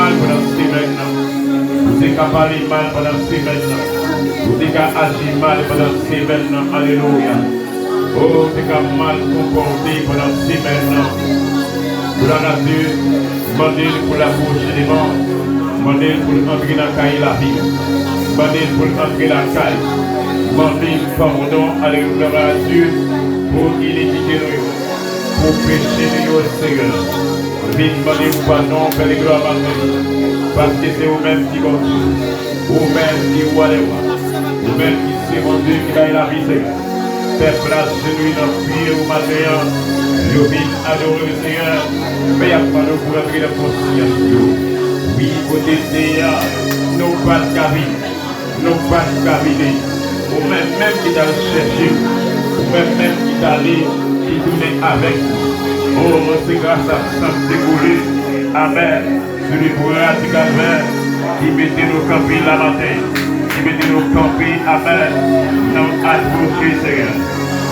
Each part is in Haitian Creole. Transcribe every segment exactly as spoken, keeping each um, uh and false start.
mal pandan semèn nan. Ou te ka pale mal pandan semèn nan. Ou te ka aji mal pandan semèn nan. Alelouya. O, ou te ka mal konpòte pandan semèn nan. Glwa a Dye, mande l pou l apwoche devan. Mande l pou l antre nan kay lavi. Mande l pou l antre lakay. Mande l padon, alelouya, glwa a Dye, pou inikite nou yo, pou peche nou yo, Senyè. Vin mande w padon, Pè de glwa, maten, paske se ou menm ki Bondye, ou menm ki Wa dè wa, ou menm ki se Bondye ki bay lavi, Senyè. Pèp la jenouye nan pye w maten an, yo vin adore w, Senyè, men y ap mande w pou rantre nan konsyans yo. Wi, kote te ye a, nou pa t ka vin. Nou pa t ka vini. Ou menm menm ki t al chèche m. Ou menm menm ki t ale, ki tounen avèk m. O, se gras a san k te koule. Amèn. Sou li bra di Kalvè, ki mete nou kanpe la maten. Ki mete nou kanpe, amèn, nan atmosfè, Senyè.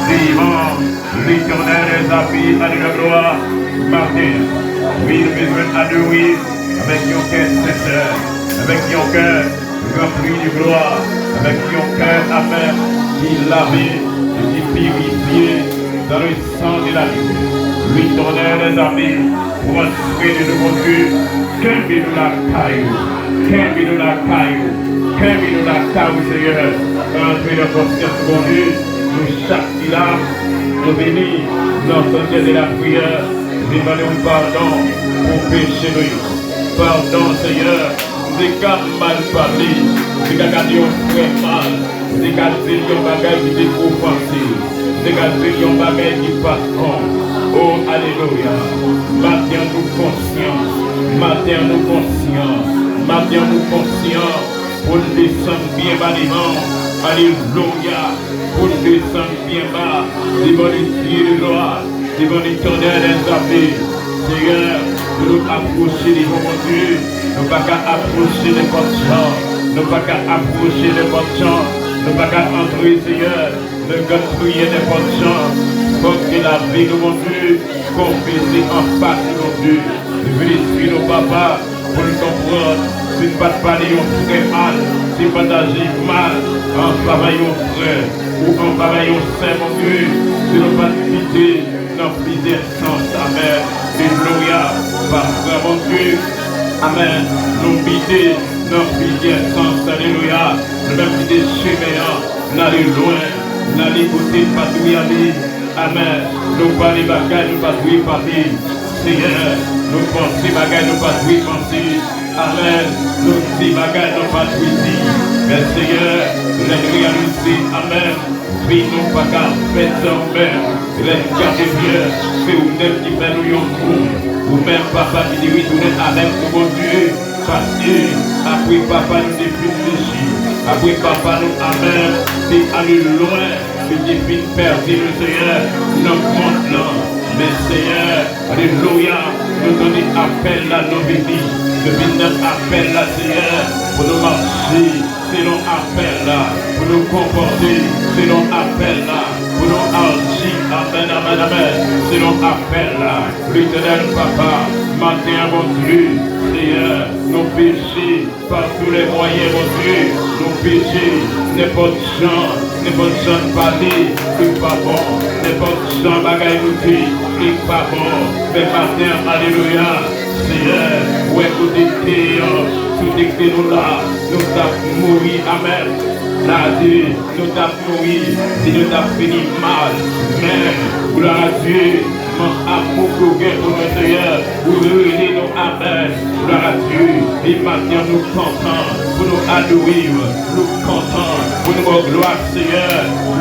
Devan Letènèl dèzame, alelouya, glwa, maten. Wi, nou bezwen adore avèk yon kè sensè, avèk yon kè ranpli de glwa, avèk yon kè, amèn, ki lave e ki pirifye dans le sang de l'agneau. Letènèl dèzame, pran swen de nou, Bondye, kenbe nou lakay ou, kenbe nou lakay ou, kenbe nou lakay ou, Senyè, antre nan konsyans, Bondye, nou chak ki la, nou vini nan santè de lapriyè, vin mande w padon pou peche nou yo. Padon, Senyè, m te ka mal pale, m te ka gade yon frè mal, m te ka di l yon bagay ki te ofanse, m te ka di l yon bagay ki pa t bon. O, alelouya! Maten an nou konsyan, maten an nou konsyan, maten an nou konsyan pou n desann byen ba devan w. Alelouya! Pou n desann byen ba devan Letènèl de glwa, devan Letènèl dèzame. Senyè, pou nou apwoche devan Bondye, nou pa ka apwoche nenpòt jan, nou pa ka apwoche nenpòt jan, nou pa ka antre, Senyè, nan gad priyè nenpòt jan. Fòk ke lave nou, Bondye, konfese anfas nou, Bondye. Leve lespri nou, Papa, pou n konprann, si n pa t pale yon frè mal, si n pa t aji mal an favè yon frè ou an favè yon sè, Bondye, si nou pa t kite nan plizyè sans, amèn, de glwa, pa frè, Bondye, amèn, nou kite nan plizyè sans, alelouya, nou menm kite chemen an, n ale lwen, n ale kote n pa dwe ale, amèn, nou pale bagay nou pa dwe pale. Senyè, nou panse bagay nou pa dwe panse. Amèn. Nou di bagay nou pa dwe di. Men Senyè, lè n reyalize, amèn, vi nou pa ka fèt san ou menm. Lè n gade byen, se ou menm ki fè nou yon moun. Ou menm, Papa, ki te retounen avèk nou, Bondye. Paske apre papa nou te fin flechi, apre papa nou, amèn, te ale lwen, nou te fin pèdi nou, Senyè, nan mond lan. Men, Senyè, alelouya, nou tande apèl la, nou vini. Nou vin nan apèl la, Senyè, pou nou mache selon apèl la, pou nou konpòte selon apèl la, pou nou aji, amèn, amèn, amèn, selon apèl la. Letènèl Papa, maten an, Bondye, Senyè, nou peche pa tou lè mwayen, Bondye, nou peche nenpòt jan, nenpòt jan n pale, li pa bon, nenpòt jan bagay nou di, li pa bon. Men maten an, alelouya, Senyè, ou wè kote te ye an, si w te kite nou la, nou t ap mouri, amèn. Sa di, nou t ap mouri, si nou t ap fini mal. Men, glwa a Dye, men amou ke w gen pou nou, Senyè, ou rele nou, amèn. Glwa a Dye, e maten an nou kontan pou nou adore w, nou kontan pou nou ba w glwa, Senyè.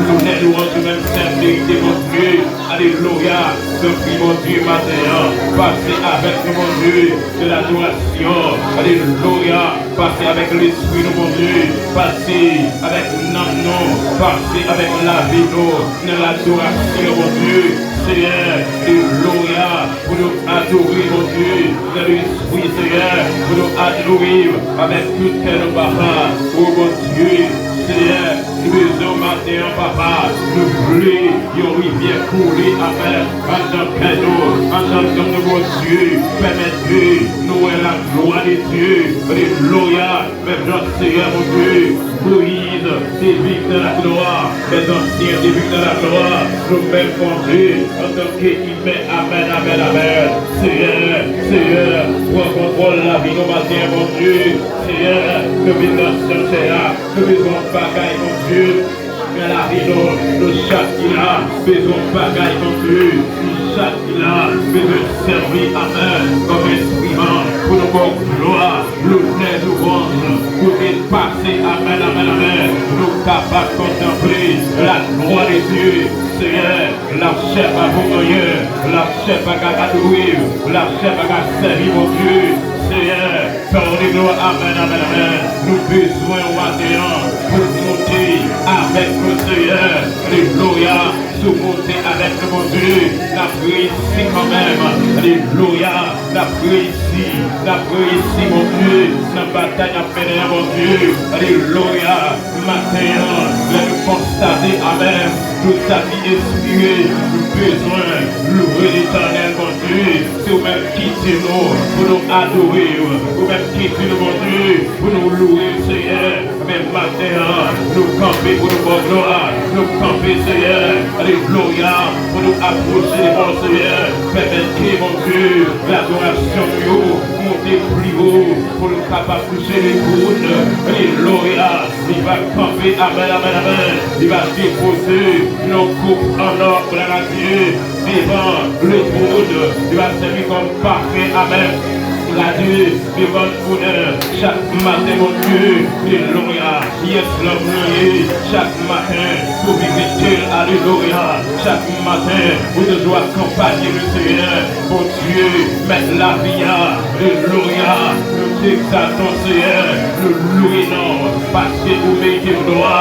Lonè, lwanj ou menm sèl merite, Bondye. Alelouya, tanpri, Bondye, maten an, pase avèk nou, Bondye, de ladorasyon. Alelouya. Pase avèk lespri nou, Bondye. Pase avèk nanm nou. Pase avèk lavi nou nan ladorasyon, Bondye. Senyè, alelouya, pou nou adore, Bondye, nan lespri, Senyè, pou nou adore avèk tout kè nou, Papa. O Bondye, se Seyè, nou bezwen w maten an, papa. Nou vle yon rivyè koule, amèn, anndan kè nou, anndan nanm nou, Bondye. Pèmèt ke nou wè laglwa de Dye. Alelouya. Menm jan, Seyè, Bondye, Moyiz te viv nan laglwa, lèzansyen te viv nan laglwa, nou menm, Bondye, antanke Men amèn, amèn, amèn. Seyè, Seyè, pran kontwòl lavi nou maten an, Bondye. Seyè, nou vin nan syantyè a, nou bezwen yon bagay, Bondye. Nan lavi nou, nou chak ki la, bezwen yon bagay, Bondye. Nou chak ki la, bezwen sèvi, amèn, kòm enstriman pou nou ba w glwa, lonè, louwanj, pou nou pase, amèn, amèn, amèn. Nou kapab kontanple laglwa de Dye, Seyè. Lachè pa pou anyen, lachè pa ka adore, lachè pa ka sèvi Bondye. Seyè, fè w de glwa, amèn, amèn, amèn. Nou bezwen w maten an pou w monte avèk nou, Seyè. Alelouya, si w monte avèk nou, Bondye, n ap reyisi kanmenm. Alelouya, n ap reyisi, n ap reyisi, Bondye, nan batay n ap mennen an, Bondye. Alelouya. Maten an, lè nou konstate, amèn, tout sa ki espire, nou bezwen louwe Letènèl, Bondye. Se ou menm ki di nou pou nou adore w. Ou menm ki di nou, Bondye, pou nou louwe w, Seyè. Men maten an, nou kanpe pou nou ba w glwa. Nou kanpe, Seyè. Alelouya. Pou nou apwoche devan w, Seyè. Pèmèt ke, Bondye, ladorasyon nou yo monte pi wo. Pou nou kapab touche le twòn. Alelouya. Li va kanpe, amèn, amèn, amèn. Li va depoze yon koup an ò, glwa a Dye, devan le twòn. Li va sèvi kòm pafen, amèn, glwa a Dye, devan twòn chak maten, Bondye. Alelouya. Yes, lòm mwen ye chak maten pou vizite l, alelouya. Chak maten, ou toujou akonpanye nou, Seyè. Bondye, Mèt lavi a, alelouya, nou te egzalte w, Seyè, nou lwe non w, paske ou merite glwa.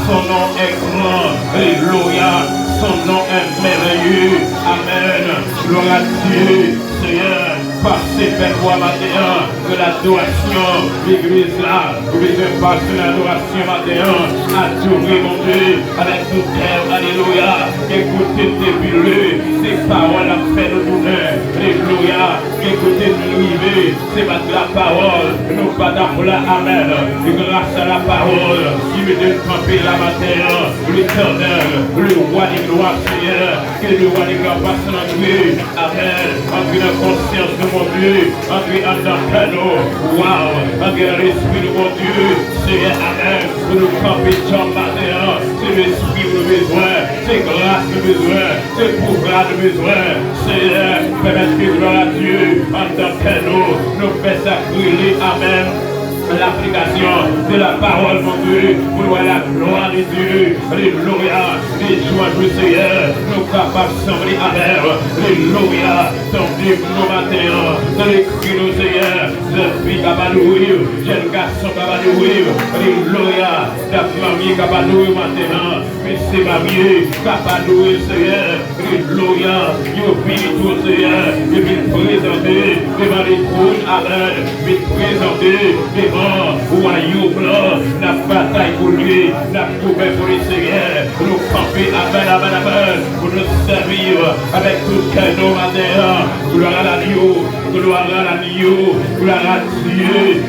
Son nom est grand, alelouya, son nom est merveilleux, amèn, glwa a Dye, Seyè, pase pèp ou a maten an, nan ladorasyon, legliz la, ou bezwen pase nan ladorasyon maten an, adore Bondye avèk tout kè w, alelouya, gen kote n te pile, se pawòl ap fè nou tounen, alelouya, gen kote nou rive, se pa lapawòl, nou pa t ap la, amèn, gras a lapawòl ki mete n kanpe la maten an, Letènèl, le Roi des gloires, Seyè, ke le Roi des gloires pase nan nou, amèn, antre nan konsyans nou, Bondye, antre anndan kè nou, waw, antre nan lespri nou, Bondye, Seyè, amèn, pou nou kanpe djanm maten an, se lespri nou bezwen, se gras nou bezwen, se pouvwa nou bezwen. Seyè, pèmèt ke glwa a Dye anndan kè nou, nou fè sa k rele, amèn, laplikasyon de la pawòl, Bondye, pou nou wè la glwa de Dye. Alelouya. De jou an jou, Seyè, nou kapab sanble avè w. Alelouya. Tande nou maten an, tande kri nou, Seyè. Jèn fi k ap adore w, jèn gason k ap adore w. Alelouya. Dat marye k ap adore w maten an. Mesye marye k ap adore Seyè. Alelouya. Yo vini tou, Seyè. Yo vin prezante devan letwòn, amèn. Vin prezante devan wayòm lan. N ap batay pou li. N ap goumen pou li, Seyè. Nou kanpe, amèn, amèn, amèn. Pou nou sèvi avèk tout kè nou maten an. Glwa a Dieu, glwa a Dieu, glwa a Dieu.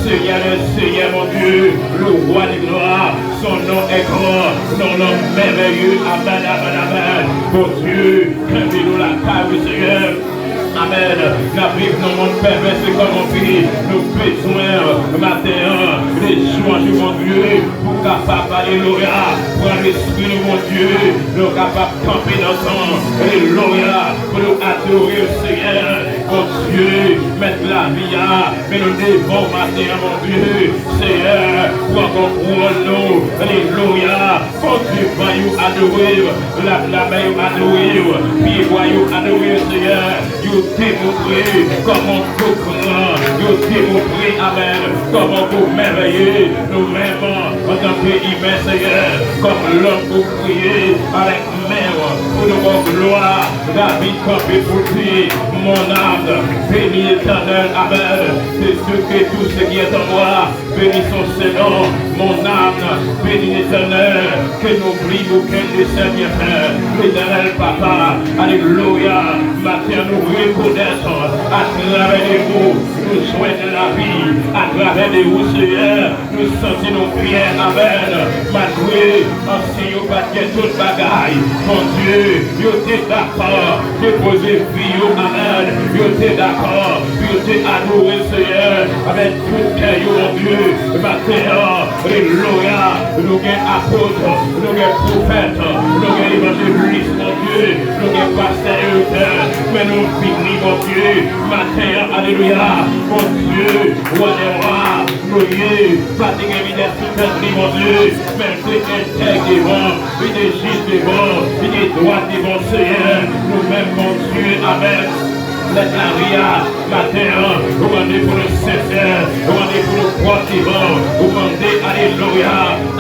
Seyè dè seyè, Bondye, le Roi des gloires, son nom est grand, non l mèvèye, amèn, amèn, amèn. Bondye, kenbe nou lakay ou, Seyè. Amèn. N ap viv nan mond pèvè, se kòman pi nou bezwen maten an, de chanje, Bondye, pou kapab, alelouya, pran lespri nou, Bondye, nou kapab kanpe nan tan, alelouya, pou nou adore w, Seyè. Bondye, Mèt lavi a, men nou devan w maten an, Bondye. Seyè, pran kontwòl nou. Alelouya. Bondye, van yo adore w, la, lamè yo adore w, pyebwa yo adore w, Seyè. Yo demontre kòman w gran, yo demontre, amèn, kòman w mèvèye. Nou menm, antanke imen, Seyè, kòm lòm ou kreye avèk men w, Nous rendons gloire. David kanpe pou l di, mon âme, bénis l'Éternel, amen. C'est ce que tout ce qui est en moi, bénisse son Saint nom. Mon âme, bénis l'Éternel, que n'oublie aucun de ses bienfaits. L'Éternel, papa, alelouya, maten an nou rekonèt atravè de ou, nou jwenn lavi, atravè de ou, Seyè. Nou santi nou byen, amèn. Malgre ansyen yo pa t gen tout bagay, Bondye, yo te dakò depoze vi yo, amèn. Yo te dakò pou yo te adore Seyè avèk tout kè yo, Bondye. Maten an, alelouya, nou gen apot, nou gen pwofèt, nou gen evanjelis, Bondye, nou gen pastè, eltè, men nou vini, Bondye, maten an, alelouya, Bondye, wa dè wa, Noye pa te gen evidans sou tèt li, Bondye, men l te entèg devan, li te jis devan, li te dwat devan Seyè. Nou menm, Bondye, amèn. Lèt lavi a, maten an, ou mande pou nou sensè, ou mande pou nou pwòp devan, ou mande, alelouya,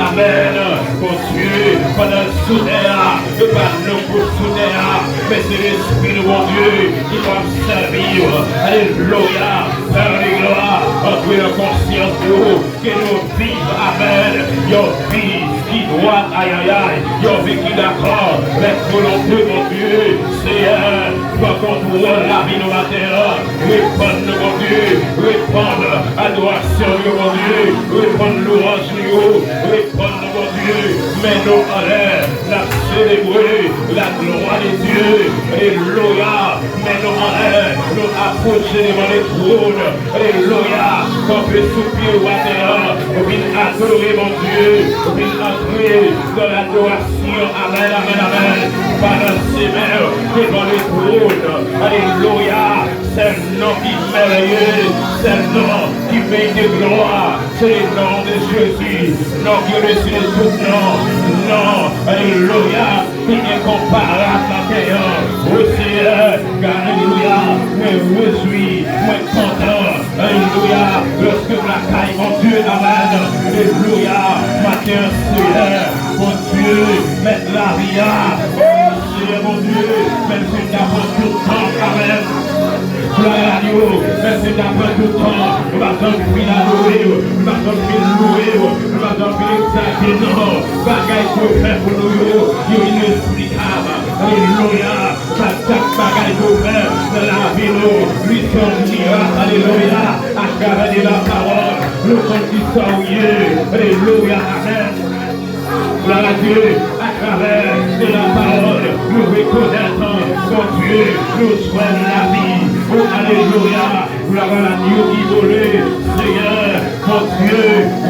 amèn. Bondye, pandan l sou tè a, e pa nou k pou sou tè a, men se Lespri nou, Bondye, ki pou ap sèvi w. Alelouya, Pè de glwa, antre nan konsyans nou, ke nou viv, amèn, yon vi ki dwat, ayayay, yon vi ki dakò avèk volonte Bondye. Seyè, pran kontwòl lavi nou maten an. Reponn nou, Bondye. Reponn adorasyon nou yo, Bondye. Reponn lwanj nou yo. Reponn nou, Bondye. Men nou anlè, n ap selebre la glwa de Dye. Alelouya. Men nou anlè, nou apwoche devan le twòn. Alelouya. Kanpe sou pye w atè a. Ou vin adore Bondye. Ou vin antre nan ladorasyon. Amèn, amèn, amèn. Balanse men w devan le twòn. Alelouya. Sèl non ki mèvèye, sèl non ki merite glwa, se le non de Jezi. Non ki odesi de tout non. Non, alelouya, ki enkonparab nan tè a. O Seyè, alelouya, mwen rejwi, mwen kontan, alelouya, lòske m lakay Bondye, amèn, alelouya, maten an, Seyè, Bondye, mèt lavi a. O Seyè Bondye, menm si m ta pran tout tan, amèn. Glwa a Dye, menm si m ta pran tout tan, nou pa janm fin adore w, nou pa janm fin louwe w, nou pa janm fin egzalte non. Bagay ke w fè pou nou yo, yo inesplikab. Alelouya! Sa, chak bagay ke w fè nan lavi nou, li se yon mirak. Alelouya! Atravè de la pawòl, nou konn kisa w ye. Alelouya! Amèn! Glwa a Dye, atravè de la pawòl, nou rekonèt, Bondye, nou jwenn lavi. O, alelouya! Glwa a Dye ki vole, Seyè, Bondye,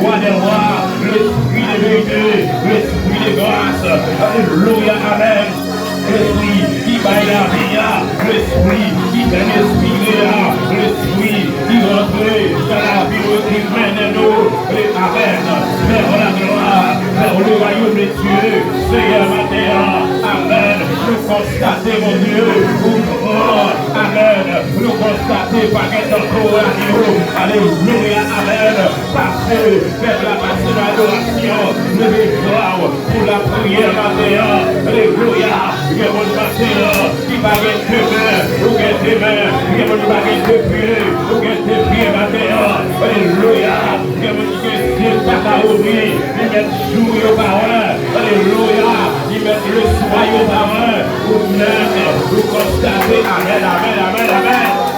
Wa dè wa, Lespri de verite, Lespri de gras. Alelouya, amèn. Lespri ki bay lavi a, Lespri ki fè respire a, Lespri ki rantre nan lavi nou, ki mennen nou. E amèn. Vers la gloire, vers le royaume de Dieu. Seyè, maten an, amèn. Nou konstate, Bondye, ou pran, amèn. Nou konstate pa gen tankou w, alelouya, amèn. Pase, pèp la pase nan adorasyon, leve vwa w pou lapriyè maten an. Alelouya! Gen moun maten an ki pa gen de men, ou gen de men. Gen moun ki pa gen de pye, ou gen de pye maten an. Alelouya! Gen moun ki gen zye k pa ka ouvri, li mèt jou yo pa wè. Alelouya! Li mèt leswa yo pa wè. Ou menm, ou konstate. Amèn, amèn, amèn, amèn.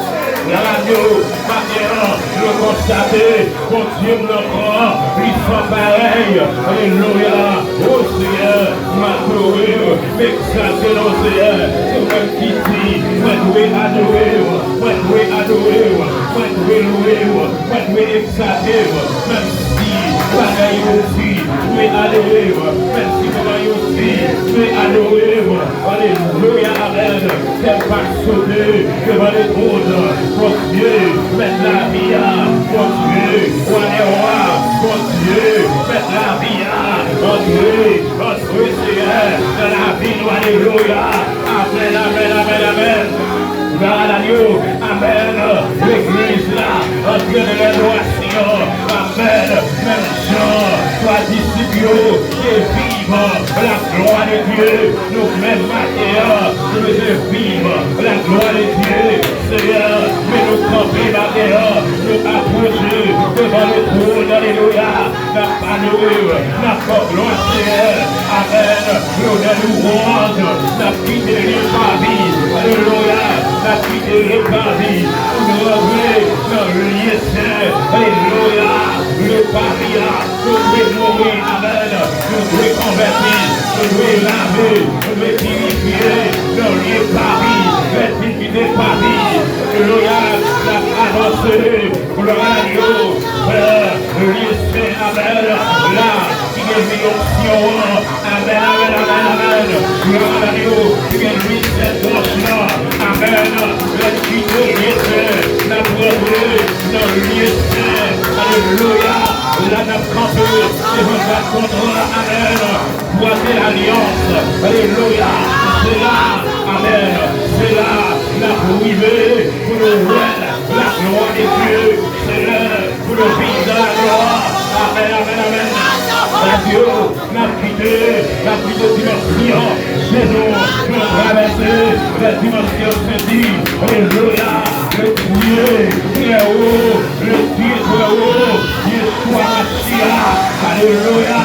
Glwa a Dye, maten an, nou konstate, Bondye m nan pran, li san parèy. Alelouya. O Seyè, m adore w, m egzalte non w, Seyè. Se ou menm ki di, mwen dwe adore w, mwen dwe adore w, mwen dwe louwe w, mwen dwe egzalte w. Menm si bagay yo di, dwe adore w, menm si moman yo di, dwe adore w. Alelouya, amèn. Kè m pa sote devan le twòn. Bondye, mèt lavi a. Bondye, wa dè wa. Bondye, mèt lavi a. Antre, antre, Seyè, nan lavi nou. Alelouya. Amèn, amèn, amèn, amèn. Glwa a Dye. Amèn. Legliz la antre nan ladorasyon. Amèn. Menm jan twa disip yo te viv La glwa de Dye, nou menm maten an, nou bezwen viv la glwa de Dye. Seyè, men nou kanpe maten an, nou apwoche devan le twòn, alelouya. N ap adore w, n ap ba w glwa, Seyè. Amèn. Lonè, louwanj, n ap kite lye pa vi. Alelouya. N ap kite lye pa vi pou nou rantre nan lye sen. Alelouya. Lye pa vi a, nou dwe mouri. Amèn. Nou dwe konvèti. Nou dwe lave. Nou dwe pirifye nan lye pa vi. Vètin ki te pa vi. Alelouya. N ap avanse. Glwa a Dye. Frè, lye sen, amèn. La, ki gen lwil onksyon an. Amèn, amèn, amèn, amèn. Glwa a Dye. Ki gen lwil sèl wòch lan. Amèn. Lè n kite lye sen, n ap rantre nan lye sen. Alelouya. La n ap kanpe devan gad kontra. Amèn. Bwa de lalyans. Alelouya. Se la. Amèn. Se la. N ap rive pou nou wè la glwa de Dye. Se lè pou nou viv dans la gloire. Amèn, amèn, amèn. Adye, n ap kite, n ap kite dimansyon jenou, nou travèse la dimansyon senti. Alelouya. Le Dieu très haut, le Dieu très haut, Yeshua Mashiach. Alelouya.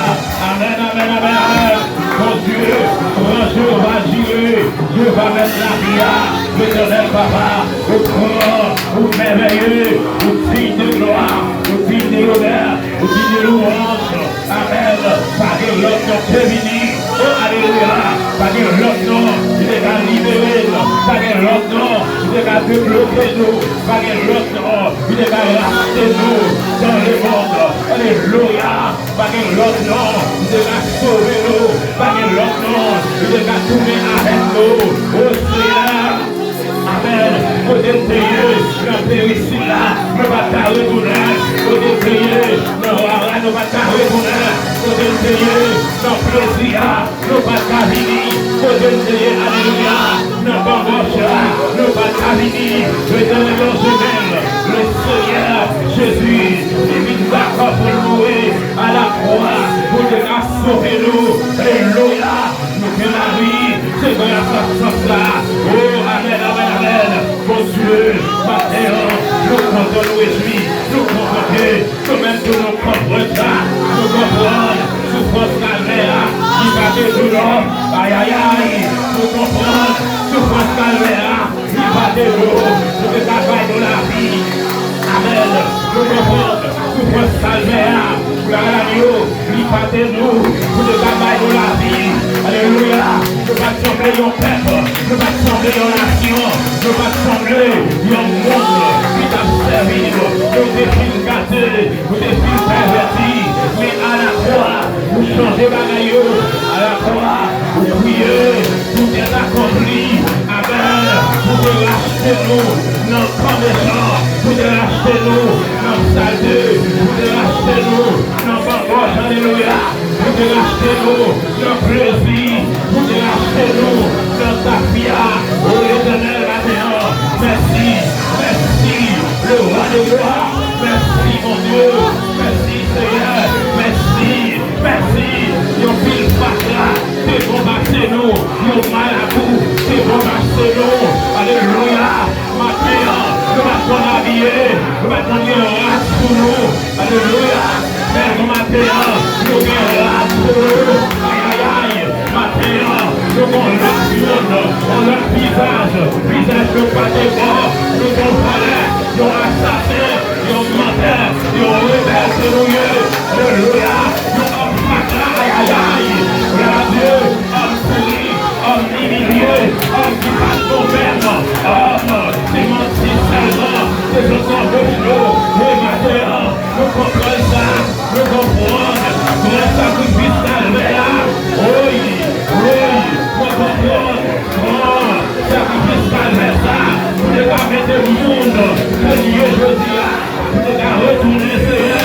Amèn, amèn, amèn, amèn. Bondye, pran Jewova Jire, Jewova Mèt lavi a, Letènèl Papa, ou gran, ou mèvèye, ou diy de glwa, ou diy de lonè, ou diy de louwanj. Amèn. Pa gen lòt non ke vini. O, alelouya. Pa gen lòt non ki te ka libere n. Pa gen lòt non ki te ka debloke nou. Pa gen lòt non ki te ka rachte nou dans le monde. Alelouya. Pa gen lòt non ki te ka sove nou. Pa gen lòt non ki te ka tounen avèk nou. O Seyè, amèn. Kote m te ye nan peristil la, mwen pa t ka retounen. Kote m te ye nan rara, nou pa t ka retounen. Kote m te ye nan plezi a, nou pa t ka vini. Kote m te ye, alelouya, nan bangòch la, nou pa t ka vini. Letènèl, nan semèn, le Seyè Jezi, li vin dakò pou l mouri a la kwa, pou l te ka sove nou. Alelouya, nou gen lavi, se gras ak san sa. O, amèn, amèn, amèn. Bondye, maten an, nou kontan, nou rejwi, nou kontante. Nou menm tou nou konprann sa, nou konprann soufrans kalvè a, li pa te doulè. Ayayay, nou konprann soufrans kalvè a, li pa te nou, pou te ka bay nou lavi. Amèn. Nou konprann soufrans kalvè a, glwa a Dye, li pa te nou, pou te ka bay nou lavi. Alelouya. Nou pa t sanble yon pèp, nou pa t sanble yon nasyon, nou pa t sanble yon moun ki t ap sèvi nou. Nou te fin gate, nou te fin pèvèti, men alakwa, ou chanje bagay yo. Alakwa, ou kriye, tout est accompli. Amèn. Ou te rachte nou nan kan mechan, ou te rachte nou nan salte, ou te rachte nou nan bangòch. Alelouya. Ou te rachte nou nan plezi, ou te rachte nou nan tafya. O Letènèl, maten an, mèsi, mèsi, le roi de gloire, mèsi, Bondye, mèsi, Seyè, mèsi, mèsi. Yon pil fatra te bonbase nou, yon malabou te bonbase nou. Alelouya. Maten an, nou pa t konn abiye, nou pa t konn gen rad sou nou. Alelouya. Men maten an, nou gen rad sou nou. Ayayay. Maten an, nou gen lòt moun, yon lòt vizaj. Vizaj nou pa te bon, nou gen yon vòlè, yon asasen, yon mantè, yon rebèl ke nou ye. Alelouya. Yon òm fatra, ayayay. Glwa a Dye. Òm pouri, òm imilye, òm ki pa t bon menm, òm ki manti sèlman, se sot nan bouch nou. E maten an, nou konprann sa, nou konprann gran sakrifis kalvè a. Wi, wi, mwen konprann gran sakrifis kalvè sa, pou te ka mete moun ke l ye jodi a, pou te ka retounen, Seyè.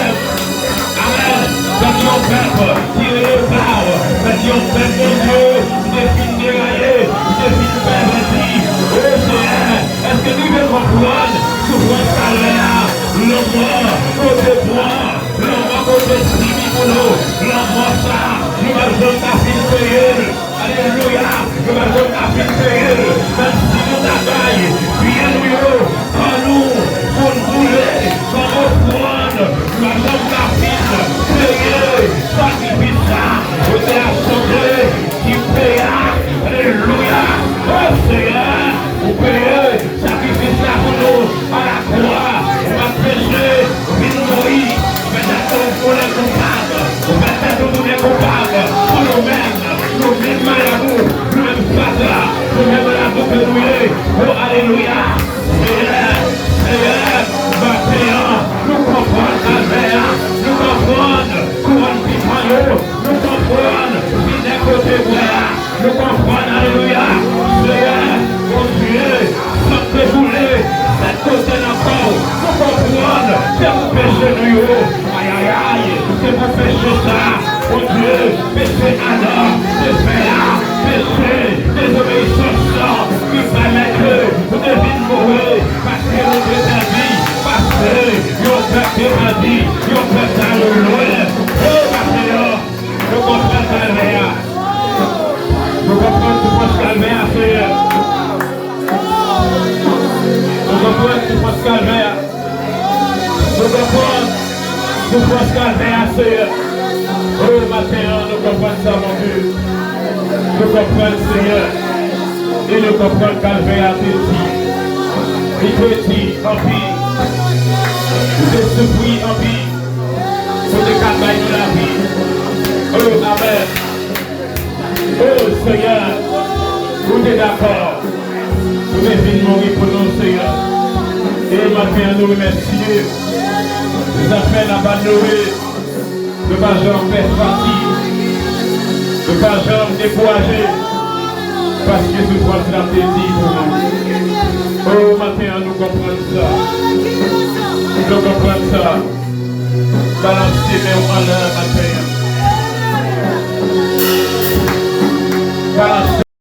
Amèn. Fè n yon pèp ki rele pa w. Fè n yon pèp, Bondye, ki te fin deraye, ki te fin pèvèti. O Seyè, èske nou rive konprann soufrans kalvè a? Lanmò ke w te pran, lanmò ke w te sibite. Pou nou, lanmò sa, nou pa janm ka fin peye l. Alelouya, nou pa janm ka fin peye l. Menm si nou ta bay byen nou yo, kò nou, pou n boule, kòm ofrann, nou pa janm ka fin peye sakrifis sa. Yo te asanble ki peye a. Alelouya, o Seyè, ou peye sakrifis la pou nou. Alakwa, ou pa t peche, ou vin mouri, ou fè tèt ou koulè koupab, ou fè tèt ou tounen koupab pou nou menm, nou menm malamou, nou menm fatra, nou menm malamou ke nou ye. O, alelouya! Seyè, Seyè, maten an, nou konprann kalvè a, nou konprann kouwòn pikan yo, nou konprann finè kote bwè a. Nou konprann, alelouya. Seyè, Bondye, san k te koule sèt kote nan kò w. Nou konprann, se pou peche nou yo. Ayayay, se pou peche sa. Bondye, peche Adan te fè a, peche dezobeyisans lan, ki pèmèt ke ou te vin mouri, paske nou te pèdi, paske yon pèp te pèdi, yon pèp t al lwen. O, maten an, nou konprann kalvè a. Nou konprann soufrans kalvè a, Seyè. Nou konprann soufrans kalvè a. Nou konprann soufrans kalvè a, Seyè. O, maten an, nou konprann sa, Bondye. Nou konprann, Seyè. E nou konprann kalvè a te di. Li te di anpil. Li te soufri anpil. Pou te ka bay nou lavi. O, amèn. O Seyè, ou te dakò pou te vin mouri pou nou, Seyè. E maten an, nou remèsye ou. Zafè n ap adore, nou pa janm pè fatig, nou pa janm dekouraje, paske soufrans la te di pou nou. O, maten an, nou konprann sa. Nou konprann sa. Balanse men w anlè maten.